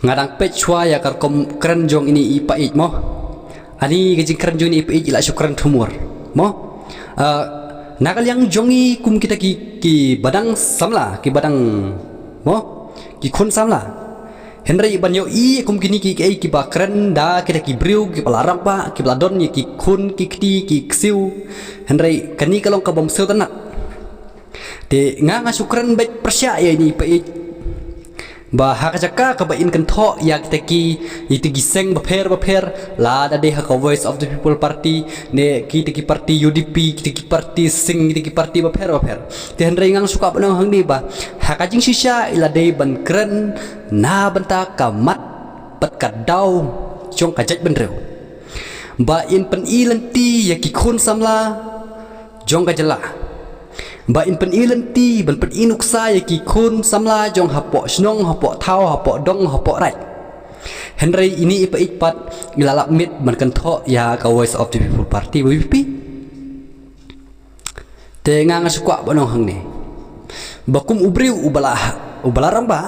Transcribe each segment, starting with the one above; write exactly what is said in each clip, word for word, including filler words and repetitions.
Nga dang peit shuwa ïa ka rukom kren jong ine i paid mo. Ani ka jingkren jong ine i paid i la shu kren thumur mo. Ah, na ka liang jong i kum kita ki, ki ba dang samla, ki ba dang mo, ki khun samla. Hynrei ban ïohi kum kine ki, ki, ki ba kren da kita ki briew ki ba la rangbah, ki ba la don ïa ki khun ki kti ki ksiew. Hynrei kane ka long ka bym sngewtynnat. Te nga nga shu kren beit pyrshah ïa ine i paid ba ha ka jaka kaba in kynthoh ïa kita ki, ïa kita ki seng bapher bapher, lada dei ha ka Voice of the People Party ne kita ki party U D P, kita ki party seng, kita ki party bapher bapher. Te hynrei nga nga shu kwah ban ong hangne ba ha ka jingshisha i la dei ban kren na bynta ka mat bad ka daw jong ka jaitbynriew, ba in pyni lynti ïa ki khun samla jong ka jylla, ba in pyni lynti ban pyni nuksa ïa ki khun samla jong hapoh shnong, hapoh thaw, hapoh dong, hapoh raid. Hynrei ine i paid pat i la lap miet ban kynthoh ïa ka Voice of the People Party, V P P. Te nga nga shu kwah ban ong hangne ba kum u briew u ba la, u ba la rangbah,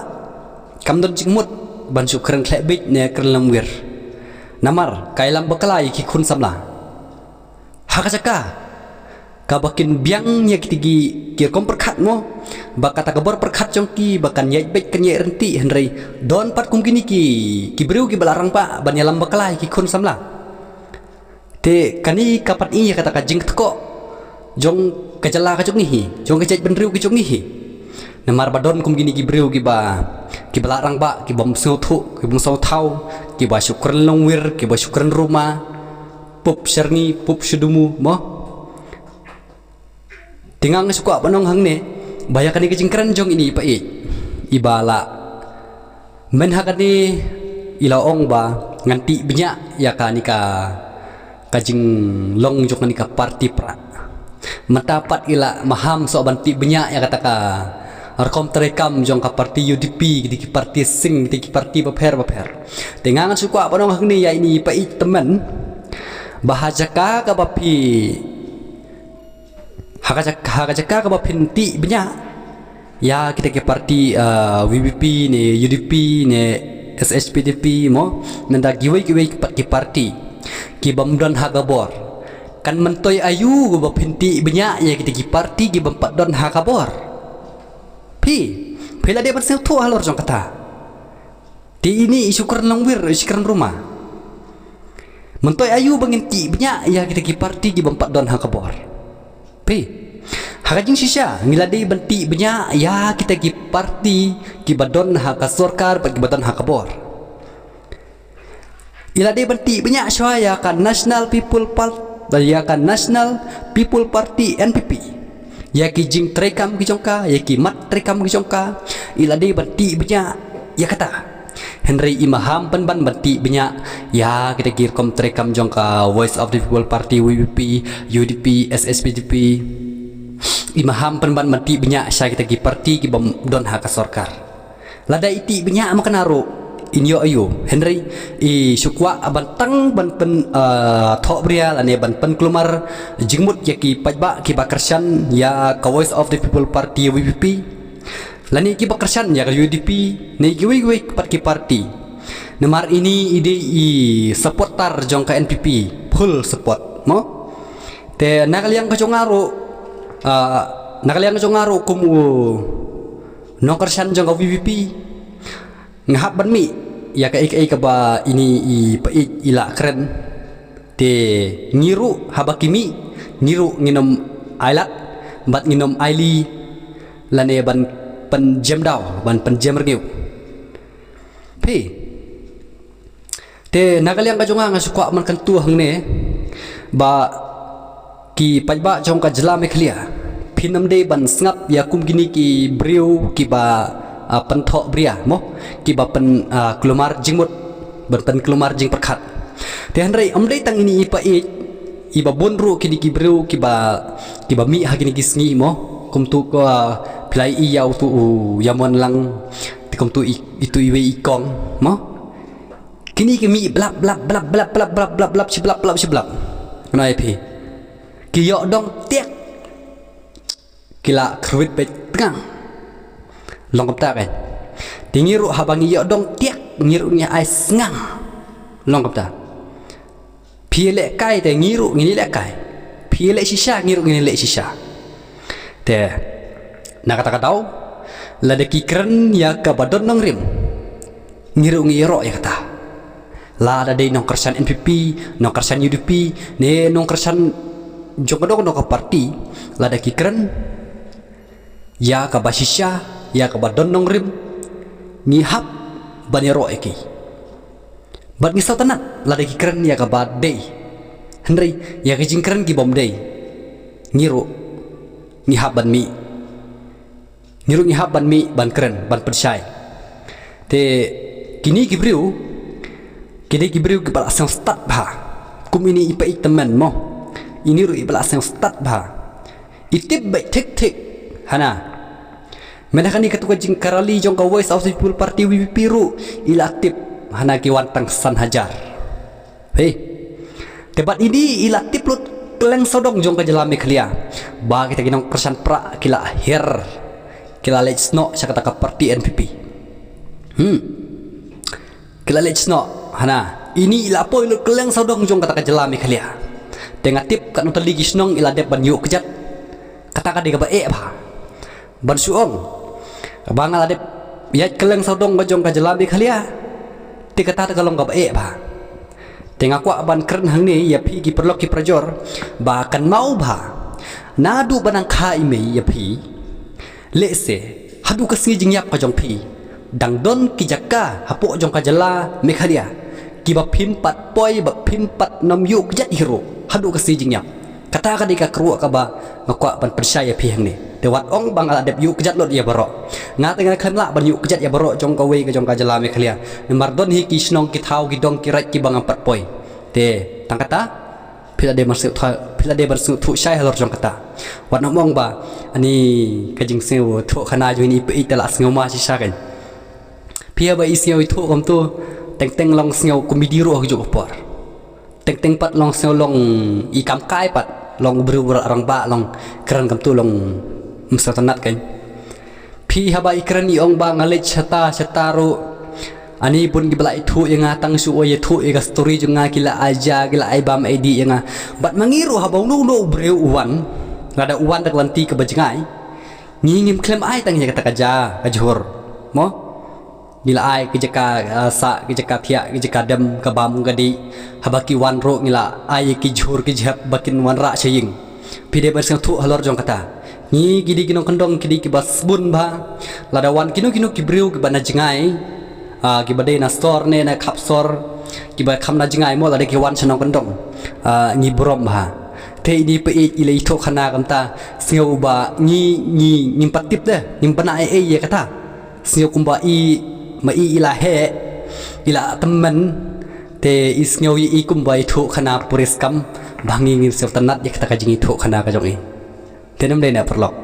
kam don jingmut ban shu kren khleh beit ne kren longwir. Namar ka ïalam bakla ïa ki khun samla. Ha ka jaka kaba kin biang ïa kita ki, ki rukom pyrkhat mo, ba kata ka bor pyrkhat jong ki ba kan ïaid beit kan ïaid ryntih, hynrei don pat kum kine ki, ki briew ki ba la rangbah ban ïalam bakla ïa ki khun samla. Te kane ka pyni ïa kata ka jingtkoh jong ka jylla ka jong ngi hi, jong ka jaitbynriew ka jong ngi hi. Namar ba don kum kine ki briew ki ba, ki ba la rangbah, ki bym sngewthuh, ki bym sngewthaw, ki ba shu kren longwir, ki ba shu kren ruma, pup sha rngi, pup sha dumu mo. Te nga nga shu kwah ban ong hangne ba ïa kane ka jingkren jong ine i paid i ba la, men ha kane i la ong ba ngan tih bniah ïa kane ka, ka jinglong jong kane ka party prah. Mynta pat i la maham soh ban tih bniah ïa kata ka rukom treikam jong ka party U D P, kita ki party seng, kita ki party bapher bapher. Te nga nga shu kwah ban ong hangne ïa ine i paid tymmen ba ha jaka kaba phi, ha ka jaka, ha ka jaka kaba phin tih bniah ïa kita ki party, ah, V P P ne U D P ne S H P D P mo, ne da kiwei kiwei pat ki party ki bym don ha ka bor, kan myntoi aïu ba phin tih bniah ïa kita ki party ki bym pat don ha ka bor? Phi, phi la dei ban sngewthuh halor jong kata. Te ine i shu kren longwir, i shu kren ruma. Myntoi aïu ba ngin tih bniah ïa kita ki party ki bym pat don ha ka bor? Phi, ha ka jingshisha ngi la dei ban tih bniah ïa kita ki party ki ba don ha ka sorkar bad ki ba don ha ka bor. I la dei ban tih bniah shuwa ïa ka National People Party, ïa ka National People Party, N P P. Ïa ki jingtreikam ki jong ka, ïa ki mat treikam ki jong ka, i la dei ban tih bniah ïa kata. Hynrei i maham pynban ban tih bniah ïa kita ki rukom treikam jong ka Voice of the People Party, V P P, U D P, S H P D P. I maham pynban ban tih bniah sha kita ki party ki bym don ha ka sorkar. Lada i tih bniah ma kane ruh, in ïoh aïu? Hynrei i shu kwah ban tang ban pyn, ah, thohbria lane ban pynkulmar jingmut ïa ki paidbah ki ba kyrshan ïa ka Voice of the People Party, V P P, lane ki ba kyrshan ïa ka U D P, ne kiwei kiwei pat ki party. Namar ine i dei i supporter jong ka N P P, full support mo. Te na ka liang ka jong nga ruh, ah, na ka liang ka jong nga ruh kum u nongkyrshan jong ka V P P, nga hap ban mih ïa kaei kaei kaba ine i paid i la kren. Te ngi ruh haba ki mih, ngi ruh ngin ym ailad bad ngin ym ailad lane ban pynjem daw, ban pynjem rngiew. Phi. Te na ka liang ka jong nga, nga shu kwah ban kyntu hangne ba ki paidbah jong ka jylla Meghalaya, phin ym dei ban sngap ïa kum kine ki briew ki ba, ah, pynthohbria mo, ki ba pyn, ah, kulmar jingmut, ban pynkulmar jingpyrkhat. Te hynrei ym dei tang ine i paid, i ba bun ruh kine ki briew ki ba, ki ba mih ha kine ki sngi mo, kumtu ko, ah, phi la i ïa utu u ïa mon lang, te kumtu i, itu iwei i kong mo. Kine ki mih blap blap blap blap blap blap blap shi blap blap shi blap. Kane ïa phi. Ki ïoh dong tiak. Ki la kyrwit beit tnga. Long kumta kan. Te ngi ruh haba ngi ïoh dong tiak, ngi ruh ngi ai sngang. Long kumta. Phi leh kai te ngi ruh ngi leh kai. Phi leh shisha ngi ruh ngi leh shisha. Te na kata ka daw, lada ki kren ïa kaba don nongrim, ngi ruh ngi ïaroh ïa kata. Lada dei nongkyrshan N P P, nongkyrshan U D P, ne nongkyrshan jong ka dong dong ka parti, lada ki kren ïa kaba shisha, ïa kaba don nongrim, ngi hap ban ïaroh ïa ki. Bad ngi sngewtynnat lada ki kren ïa kaba dei. Hynrei ïa ki jingkren ki bym dei, ngi ruh ngi hap ban mih. Ngi ruh ngi hap ban mih ban kren ban pynshai. Te kine ki briew, ki dei ki briew kiba la sngewstad bha. Kum ine i pa i tymmen mo. Ine ruh iba la sngewstad bha. I tip beit thik thik. Hana. Mynta kane katto ka jing ka rally jong ka Voice of the People Party, V P P, ruh i la tip. Hana, ki wan tang san hajar. Hei. Te bad ine i la tip lut kylleng sawdong jong ka jylla Meghalaya ba kita ki nongkyrshan pra ki la her, ki la leit snoh sha kata ka parti N P P. Hmm. Ki la leit snoh, hana. Ine i la poi lut kylleng sawdong jong kata ka jylla Meghalaya. Te nga tip katno tylli ki shnong i la dep ban ïuh kjat. Kata ka dei kaba eh bha. Ban shu ong ba nga la dep ïaid kylleng sawdong ka jong ka jylla Meghalaya. Te kata te ka long kaba eh bha. Te nga kwah ban kren hangne ïa phi ki paralok ki parajor ba kynmaw bha. Naduh ba nang kha i mei ïa phi, lehse haduh ka sngi jingïap ka jong phi, dang don ki jaka hapoh jong ka jylla Meghalaya kiba phim pat poi, ba phim pat nym ïuh kjat hi ruh haduh ka sngi jingïap. Kata ka dei ka kyrwoh kaba nga kwah ban pynshai ïa phi hangne. Te wat ong ba nga la dep ïuh kjat lut ïa baroh. Nga te nga khlem lah ban ïuh kjat ïa baroh jong kawei ka jong ka jylla Meghalaya. Namar don hi ki shnong ki thaw ki dong ki raid kiba ngam pat poi. Te tang kata, phi la dei ban sngewthuh, phi la dei ban sngewthuh shai halor jong kata. Wat nym ong ba ani ka jingsngewthuh khana jong ine i pa i te la sngewma shisha kan. Phi haba i sngew i thuh kumto, teng teng long sngew comedy ruh ha kajuh ka por. Teng teng pat long sngew long i kam kai pat, long u briew u rangbah long kren kumto long ym sngewtynnat kan. Phi haba i kren i ong ba nga leit shata shata ruh, ani bun kiba la ïathuh ïa nga, tang shu ïathuh ïa ka story jong nga, ki la ai ja, ki la ai bam ai dih ïa nga. Bad ma ngi ruh haba uno uno u briew u wan, lada u wan da ka lynti kaba jngai, ngi ngim khlem ai tang ïa kata ka ja ka jhur, mo? Ngi la ai ki jaka, ah, sah, ki jaka thiah, ki jaka dem, ka bam ka dih. Haba ki wan ruh ngi la ai ki jhur ki jhep ba kin wanrah sha ïing. Phi dei ban sngewthuh halor jong kata. Ngi ki dei ki nongkyndong ki dei kiba sbun bha. Lada wan kino kino ki briew kiba na jngai, ah, kiba dei na sor ne na khap sor, kiba kham na jngai mo, lada ki wan sha nongkyndong, ah, ngi burom bha. Te ine i pa i i la ïathuh khana kumta, sngew ba ngi, ngi ngim pat tip de, ngim pat na ei ei ïa kata. Sngew kumba i, ma i i la heh, i la tymmen. Te i sngew i, i kumba i thuh khana pure skam, ba ngi ngin sngewtynnat ïa kata ka jingïathuh khana ka jong i. Te nym dei na paralok.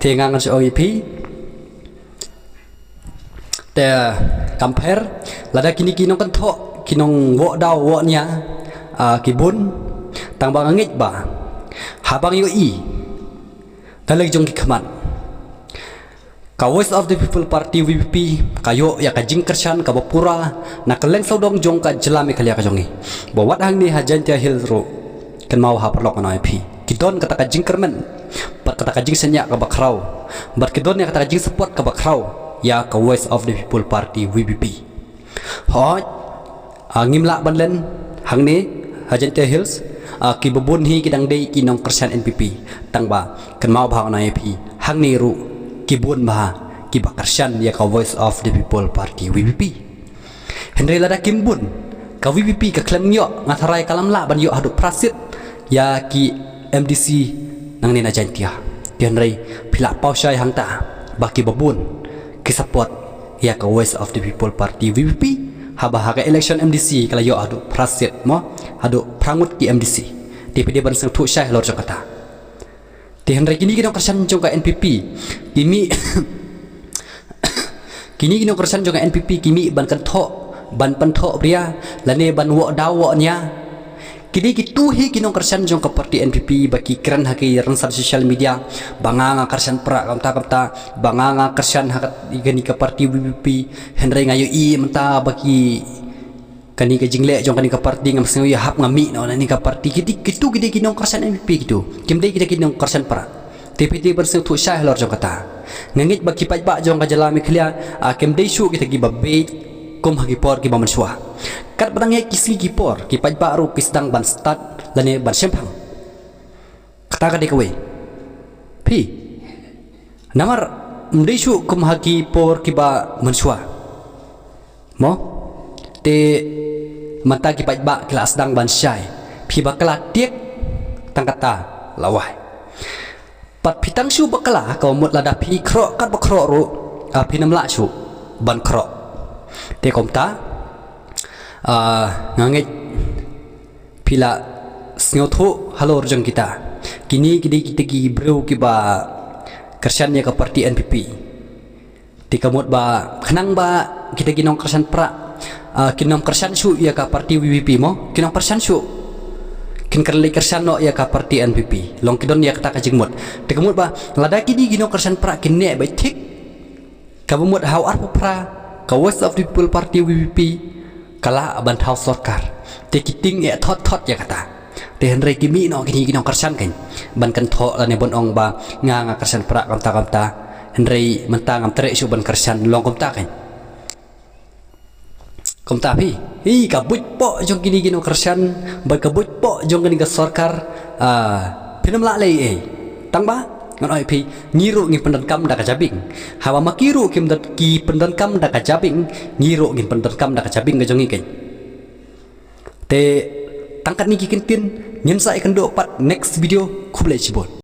Te nga ngan shu ong ïa phi. Te kam pher, lada kine ki nongkynthoh, ki nongwoh daw woh nia, ah, ki bun, tang ba nga ngeit ba haba ngi ïohi da lade jong ki khmat, ka Voice of the People Party, V P P, ka ïoh ïa ka jingkyrshan kaba pura na kylleng sawdong jong ka jylla Meghalaya ka jong ngi. Ba wat hangne ha Jaintia Hills ruh, kynmaw ha paralok ngan ong ïa phi, ki don kata ka jingkyrmen bad kata ka jingshaniah kaba khraw, bad ki don ïa kata ka jingsupport kaba khraw ïa ka Voice of the People Party, V P P. Hooid, ah, ngim lah ban len hangne ha Jaintia Hills, ah, kiba bun hi ki dang dei ki nongkyrshan N P P. Tang ba kynmaw bha ngan ong ïa phi, hangne ruh ki bun bha kiba kyrshan ïa ka Voice of the People Party, V P P. Hynrei lada kim bun, ka V P P ka khlem ïoh, nga tharai ka lam lah ban ïoh haduh phra seat ïa ki M D C nangne na Jaintia. Te hynrei phi la paw shai hangta ba kiba bun ki support ïa ka Voice of the People Party, V P P, haba ha ka election M D C ka la ïoh haduh phra seat mo, haduh phra ngut ki M D C. Te phi dei ban sngewthuh shai halor jong kata. Te hynrei kine ki nongkyrshan jong ka N P P ki mih, kine ki nongkyrshan jong ka N P P ki mih ban kynthoh, ban pynthoh bria, lane ban woh daw woh nia. Ki dei kitu hi ki nongkyrshan jong ka party N P P ba ki kren ha ki rynsan social media ba nga nga kyrshan pra kumta kumta, ba nga nga kyrshan ha kani ka party V P P, hynrei nga ïohi mynta ba ki kani ka jingleh jong kani ka party ngam sngew ïahap, nga mih noh na kani ka party. Ki dei kitu, ki dei ki nongkyrshan N P P kitu. Kim dei kita ki nongkyrshan pra. Te phi te ban sngewthuh shai halor jong kata. Nga ngeit ba ki paidbah jong ka jylla Meghalaya, ah, kim dei shuh kita kiba bieit kum ha ki por kiba mynshuwa. Katba dang ïaid ki sngi ki por, ki paidbah ruh ki sdang ban stad lane ban shemphang. Kata ka dei kawei. Phi. Namar ym dei shuh kum ha ki por kiba mynshuwa. Mo? Te mynta ki paidbah ki la sdang ban shai. Phi bakla tiek tang kata la wai. Pat phi tang shu bakla, ka mut lada phi khroh katba khroh ruh, ah, phin ym lah shuh ban khroh. Te kumta, ah, nga ngeit phi la sngewthuh halor jong kita. Kine ki dei kita ki briew kiba kyrshan ïa ka party N P P. Te ka mut ba khnang ba kita ki nongkyrshan pra, ah, kin ym kyrshan shuh ïa ka party V P P mo, kin ym kyrshan shuh. Kin kyrshan, kyrshan noh ïa ka party N P P. Long ki don ïa kata ka jingmut. Te ka mut ba lada kine ki nongkyrshan pra kin neh beit thik, kaba mut ha u arphew phra ka Voice of the People Party V P P ka lah ban thaw sorkar. Te ki tieng eh thot thot ïa kata. Te hynrei ki mih noh kine ki nongkyrshan kan ban kynthoh lane ban ong ba nga nga kyrshan pra kumta kumta. Hynrei mynta ngam treh shuh ban kyrshan, long kumta kan. Kumta phi. Hi ka buit poh jong kine ki nongkyrshan bad ka buit poh jong kane ka sorkar, ah, phin ym lah leh ei. Tang ba ngan ong ïa phi, ngi ruh ngin pyndonkam da ka jabieng. Haba ma ki ruh kim don, ki pyndonkam da ka jabieng, ngi ruh ngin pyndonkam da ka jabieng ka jong ngi kan. Te tang katne ki kyntien, ngin sa ïakynduh pat next video. Khublei shibun.